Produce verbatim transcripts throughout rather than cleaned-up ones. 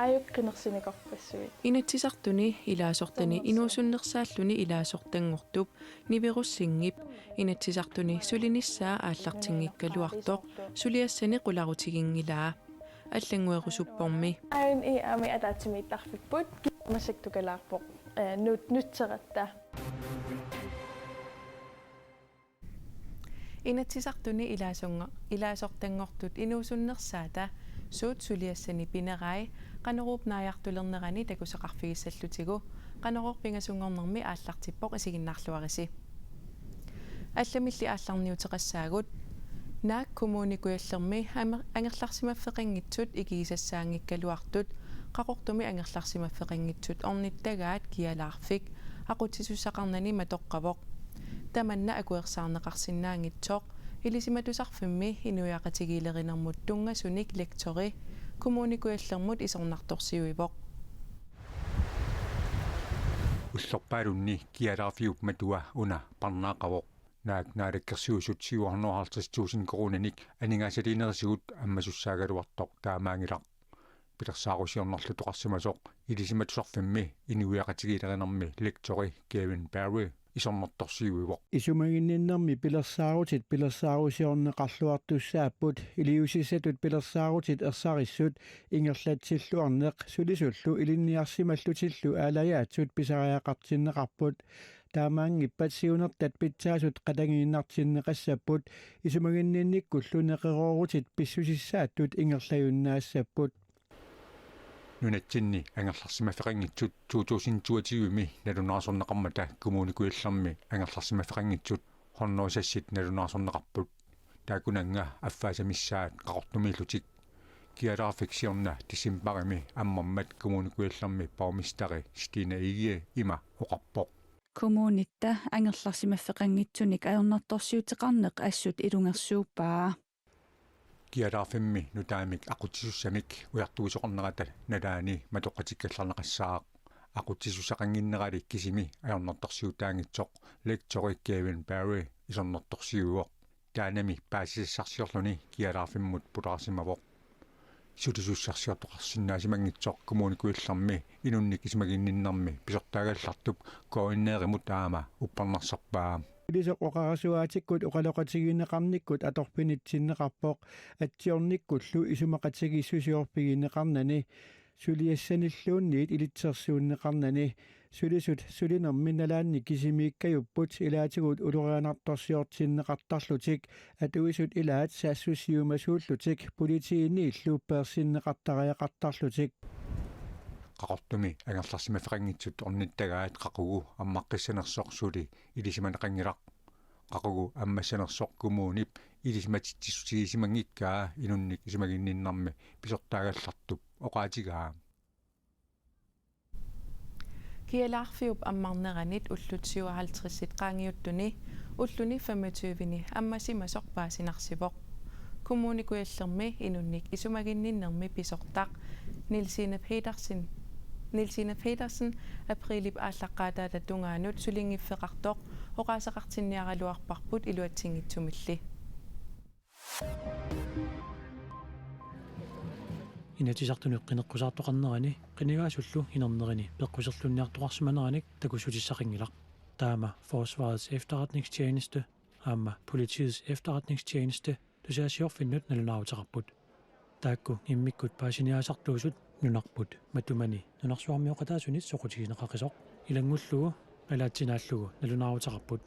Aajuku qinersineqarpassuit. Inatsisartuni ilaasortani inuusunnersaalluni ilaasortanngortup Nivi Rosingip Inatsisartuni sulinissaa aallartinngikkaluartoq suliassani qularutiginngilaa. Allannguerusuppormi. Aajuna aamma ataatsimiittarfipput, kisianni massakkut tukalaarpoq, eh, nut-, nutseratta. Inatsisartuni ilaasorngo-, ilaasortanngortut inuusunnersaata suut suliassani pinerai Qanoruup naajartulernerani takusaqarfigissallutigu, Qanorooq pingasunngornermi aallartippoq, isiginnaarluarisi. Allamilli aallarniuteqassaagut. Naak Kommune Kujallermi amer-, angerlarsimaffeqanngitsut ikigisassaanngikkaluartut Qaqortumi angerlarsimaffeqanngitsut ornittagaat kialaarfik aqutsisussaqarnani matoqqavoq. Tamanna akuersaarneqarsinnaanngitsoq Ilisimatusarfimmi inuiaqatigiilerinermut tunngasunik lektori Kommune Kujallermut isornartorsiuivoq. Ullorpaalunni kialaarfiup matua una parnaaqavoq. Naak Naalakkersuisut syv hundrede og halvtreds tusind koruuninik aningaasaliinerisigut ammasussaagaluartoq taamaanngilaq. Pilersaarusiornerlutoqarsimasoq Ilisimatusarfimmi inuiaqatigiilerinermi lektori Gavin Barry isornartorsiuivoq. Isumaginninnermi pilersaarutit pilersaarusiorneqarluartussaapput, iliuusissatut pilersaarutit ersarissut, ingerlatsilluarneq sulisullu ilinniarsimallutillu aalajaatsut pisariaqartinneqarput. Taamaanngippat siunertat pitsaasut qatangiinnartinneqassapput, isumaginninnikkullu neqeroorutit pissusissaattut ingerlajunnaassapput. Nunatsinni angerlarsimaffeqanngitsut to tusind toogtyve-mi nalunaarsorneqarmata Kommune Kujallermi angerlarsimaffeqanngitsut hundrede og seksit nalunaarsorneqarput. Taakkunannga affaasa missaat Qaqortumiillutik. Kialaarfik siorna decembarimi ammarmat Kommune Kujallermi borgmesteri Stine Egede ima oqarpoq. Kommunitta angerlarsimaffeqanngitsunik ajornartorsiuteqarneq assut ilungersuuppaa. Kialaarfimmi nutaamik aqutsisussamik ujartuisoqarnerata nalaani matoqqatikkallarneqassaaq. Aqutsisussaqannginnerali kisimi ajornartorsiutaanngitsoq lektori Gavin Barry isornartorsiuivoq. Taannami paasisassarsiorluni kialaarfimmut pulaarsimavoq. Sulisussarsiortoqarsinnaasimanngitsoq Kommune Kujallermi inunnik isumaginninnermi pisortaagallartup K N R-imut aamma uppernarsarpaa. Sulisoq oqarasuaatikkut oqaloqatigineqarnikkut atorfinitsinneqarpoq, atsiornikkullu isumaqatigiissusiorfigineqarnani, suliassanilluunniit ilitsersuunneqarnani. Sulisut sulinermi nalaanni kisimiikkajupput, ilaatigut ulorianartorsiortinneqartarlutik, atuisut ilaat saassussiumasuullutik, politiiniillu peersinneqartariaqartarlutik. Qaqortumi angerlarsimaffeqanngitsut ornittagaat qaqugu ammaqqissanersoq suli ilisimaneqanngilaq. Qaqugu ammassanersoq kommunip ilisimatitsissutigisimanngikkutta inunnik isumaginninnermi pisortaagallartup oqaatigaa. Kialaarfiup ammarneranit ullut syvoghalvtredsit qaangiuttuni ulluni femogtyveni ammasimasoq paasinarsivoq. Kommune Kujallermi inunnik isumaginninnermi pisortaq Nielsine Petersen, Nielsine Petersen aprilip aallaqqaataata tungaanut sulinngiffeqartoq oqaaseqartinniaraluarparput iluatsinngitsumilli. Inatsisartuni qineqqusaartoqarnerani qinigaasullu inernerini peqquserlunniartoqarsimaneranik takussutissaqanngilaq. Taama Forsvarets Efterretningstjeneste aamma Politiets Efterretningstjeneste tusagassiorfinnut nalunaaruteqarput. Taakku immikkut paasiniaasartuusut nunarput matumani nunarsuarmioqataasunit soqutigineqaqisoq ilanngullugu alaatsinaallugu nalunaaruteqarput.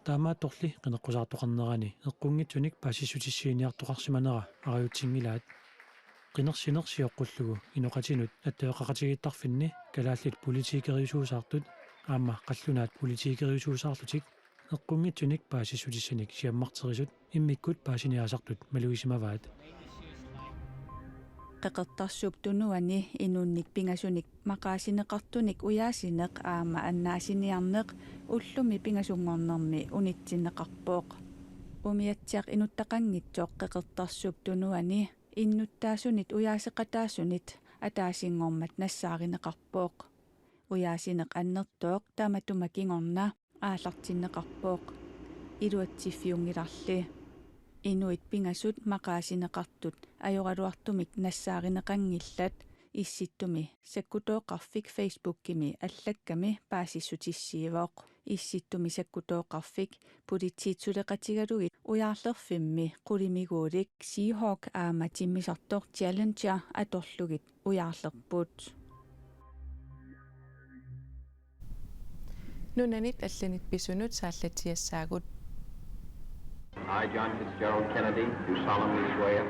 Taamaattorli qineqqusaartoqarnerani eqqunngitsunik paasissutissiiniartoqarsimanera arajutsinngilaat. Qinersineq sioqqullugu inoqatinut attaveqaqatigiittarfinni kalaallit politikeriusuusaartut aamma qallunaat politikeriusuusaarlutik eqqunngitsunik paasissutissanik siammarterisut immikkut paasiniaasartut malugisimavaat. Qeqertarsuup Tunuani inunnik pingasunik maqaasineqartunik ujaasineq aamma annaasiniarneq ullumi pingasunngornermi unitsinneqarpoq. Umiatsiaq inuttaqanngitsoq Qeqertarsuup Tunuani innuttaasunit ujaaseqataasunit ataasinngormat nassaarineqarpoq. Ujaasineq annertooq tamatuma kingorna aallartinneqarpoq. Iluatsiffiunngilarli. Inuit pingasut maqaasineqartut ajoraluartumik nassaarineqanngillat, Issittumi sakkutooqarfik Facebookimi allakkami paasissutissiivoq. Issittumi sakkutooqarfik politiit suleqatigalugit ujaarlerfimmi qulimiguulik Seahawk aamma timmisartoq Challenger atorlugit ujaarlerput. Nunanit allanit pisunut saallatsiassaagut. I, John Fitzgerald Kennedy, do solemnly swear.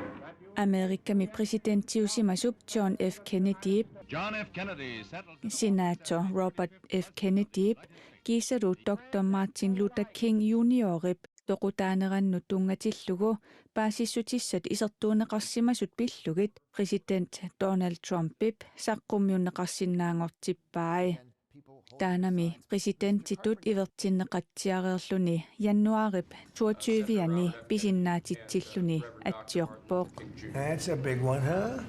Amerikami præsidentiusimasup John F. Kennedyp, John F. Kennedy settled senator Robert F. Kennedyp kiisalu doktor Martin Luther King juniorip toqutaanerannut tunngatillugu paasissutissat isertuunneqarsimasut pillugit præsident Donald Trumpip saqqummiunneqarsinnaanngortippai. Taannami præsidentitut ivertinneqatsiareerluni januaarip toogtyve-ani pisinnaatitsilluni atsiorpoq. That's a big one, huh?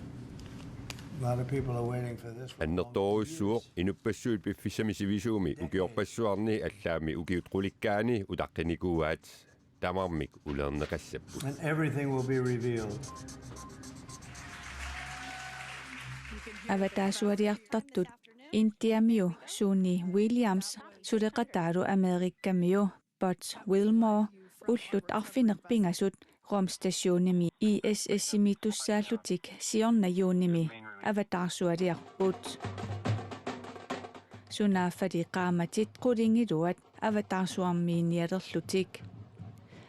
A lot of people are waiting for this one. Annertoorujussuuq, inuppassuit piffissami sivisuumi ukiorpassuarni allaammi ukiut qulikkaanni utaqqinikuuaat. Tamarmik uleerneqassapput. And everything will be revealed. Avataarsualiartartut Indiamiu Suni Williams suleqataalu Amerikamiu Butch Wilmore ullut arfineq-pingasut rumstationimi I S S-imitussaallutik siorna juunimi avataarsualiarput. Sunaaffali qaammatit qulingiluat avataarsuarmiinnialerlutik.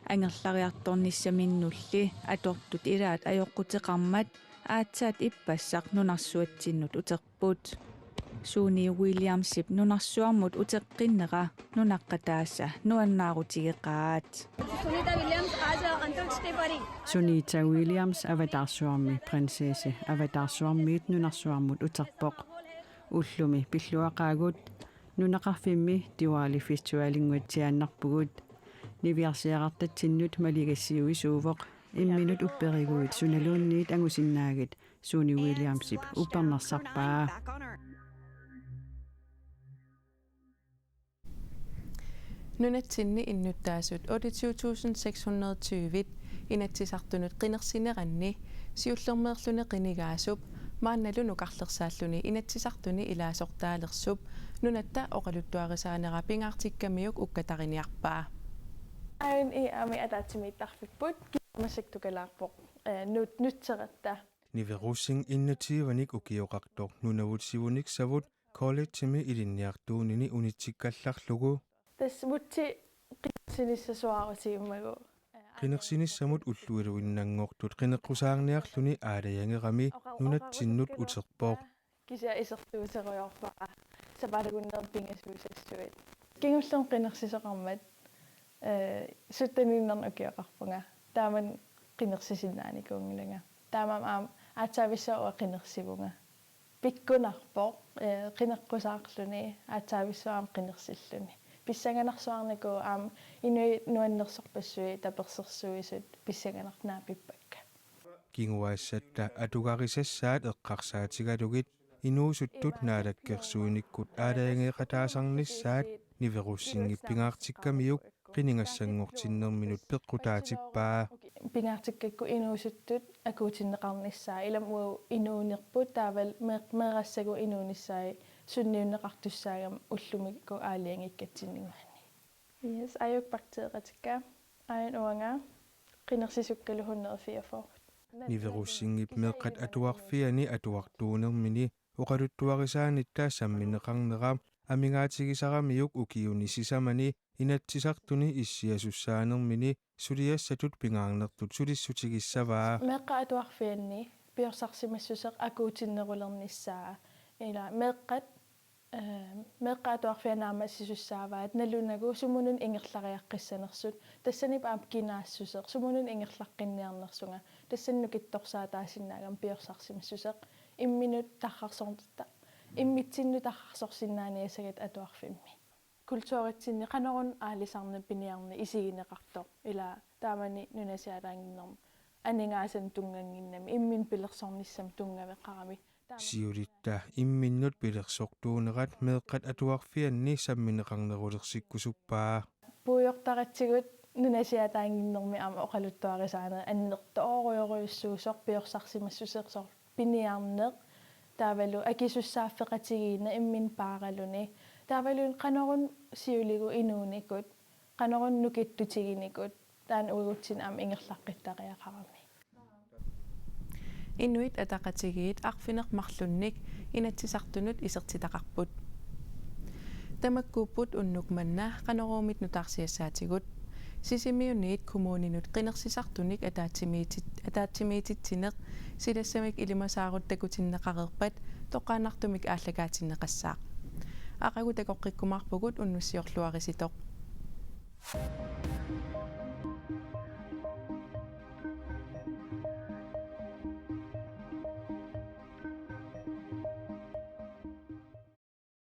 Angerlariartornissaminnulli atortut ilaat ajoquteqarmat aatsaat ippassaq nunarsuatsinnut uterput. Suni Williamsip nunarsuarmut uteqqinnera nunaqqataasa nuannaarutigeqaat. Sunita Williams as a Antok Stefani. Sunita Williams avataarsuarmi prinsesse avataarsuarmiit nunarsuarmut uterpoq. Ullumi pilluaqaagut nunaqarfimmi Diwali Festivalinnguatsiaannarpugut. Niviarsiaqartatsinnut maligassiuisuuvoq imminut upperiguit sunaluunniit angusinnaagit Suni Williamsip uppernarsarpaa. Nunatsinni innuttaasut otteogtyve tusind seks hundrede tyve Inatsisartunut qinersineranni siullermeerluni qinigaasup maannalu nukarlersaalluni Inatsisartuni ilaasortaalersup nunatta oqaluttuarisaanera pingaartikkamiuk ukkatariniarpaa. Aajuna aamma ataatsimiittarfipput kisianni massakkut tukalaarpoq, eh, nut-, nutseratta. Nivi Rosing enogtyvenik ukioqartoq nunavut siunissavut collegemi ilinniartuunini unitsikkallarlugu. Tassa Vutsi qinersinissasuarutigimmagu. Qinersinissamut ulluiluinnanngortut qineqqusaarniarluni aalajangerami nunatsinnut uterpoq. Kisianni isertuuserujoorpara sapaatip akunnerini pingasuusassuit. Kingullermik qinersisoqarmat, eh, syttenniinnarnik ukioqarpunga. Taamani qinersisinnaanikuunngilanga. Taamaammat aamma aatsaavissuaq uanga qinersivunga. Pikkunarpoq, eh, qineqqusaarluni, aatsaavissuaq aamma qinersilluni. Pissanganarsuarnikuuvoq aamma inuit nuannersorpassuit tapersersuisut pissanganartut naapippakka. Kinguaassatta atugarisassaat eqqarsaatigalugit inuusuttut naalakkersuinikkut aalajangeeqataasarnissaat Nivi Rosingip pingaartikkamiuk qinigassanngortinnerminut peqqutaatippaa. Pingaartikkakku inuusuttut akuutinneqarnissaat, ilami uagut inuunerput taavalu mee-, meerassagut inuunissai sunniunneqartussaagami ullumikkut aalajangiikkatsinnikuuanni. Yes, aajuku bakteeqatikka, aajuna uanga qinersisukkalu hundrede fireogfyrre. Nivi Rosingip meeqqat atuarfianni atuartuunermini oqaluttuarisaanitta sammineqarnera amigaatigisaramiuk ukiuni sisamani Inatsisartuni issiasussaanermini suliassatut pingaarnertut sulissutigissavaa. Meeqqat atuarfianni piorsarsimassuseq akuutinnerulernissaa. Ila meeqqat, eh, meeqqat atuarfianni naammassisussaavaat nalunagu sumununa ingerlariaqqissanersut. Tassaniippoq aamma kinaassuseq, sumununa ingerlaqqinniarnersunga. Tassani nukittorsaataasinnaagami piorsarsimassuseq. Imminut tarrarsorta-, immitsinnut tarrarsorsinnaaniassagatta atuarfimmi. Kulturitsinni qanoruna aalisarneq piniarneq isigineqartoq. Ila taamani nunasiaataannginnermi aningaasanik tunngannginnami, imminut pilersornissamut tunngaveqarami. Taama- Siulitta imminnut pilersortuunerat meeqqat atuarfianni sammineqarnerulersikkusuppaa. Puigortaratsigu nunasiaataannginnermi aamma oqaluttuarisaaneq annertoorujorujussuusoq piorsarsimassuseq soorlu piniarneq, taavalu akisussaaffeqatigiinneq imminut paaraluni, taavalu qanoruna siuligut inuunikut, qanoruna nukittutiginikut, taanna uagutsinnut aamma ingerlaqqittariaqarami. Inuit Ataqatigiit arfineq-marlunnik Inatsisartunut isertitaqarput. Tamakkuupput unnuk manna Qanoruumit nutaarsiassaatigut. Sisimiuniit kommuninut qinersisartunik ataatsimiitit-, ataatsimiititsineq silassamik ilimasaarut takutinneqareerpat toqqaannartumik aallakaatinneqassaaq. Aqagu takoqqikkumaarpugut unnussiorluarisitoq.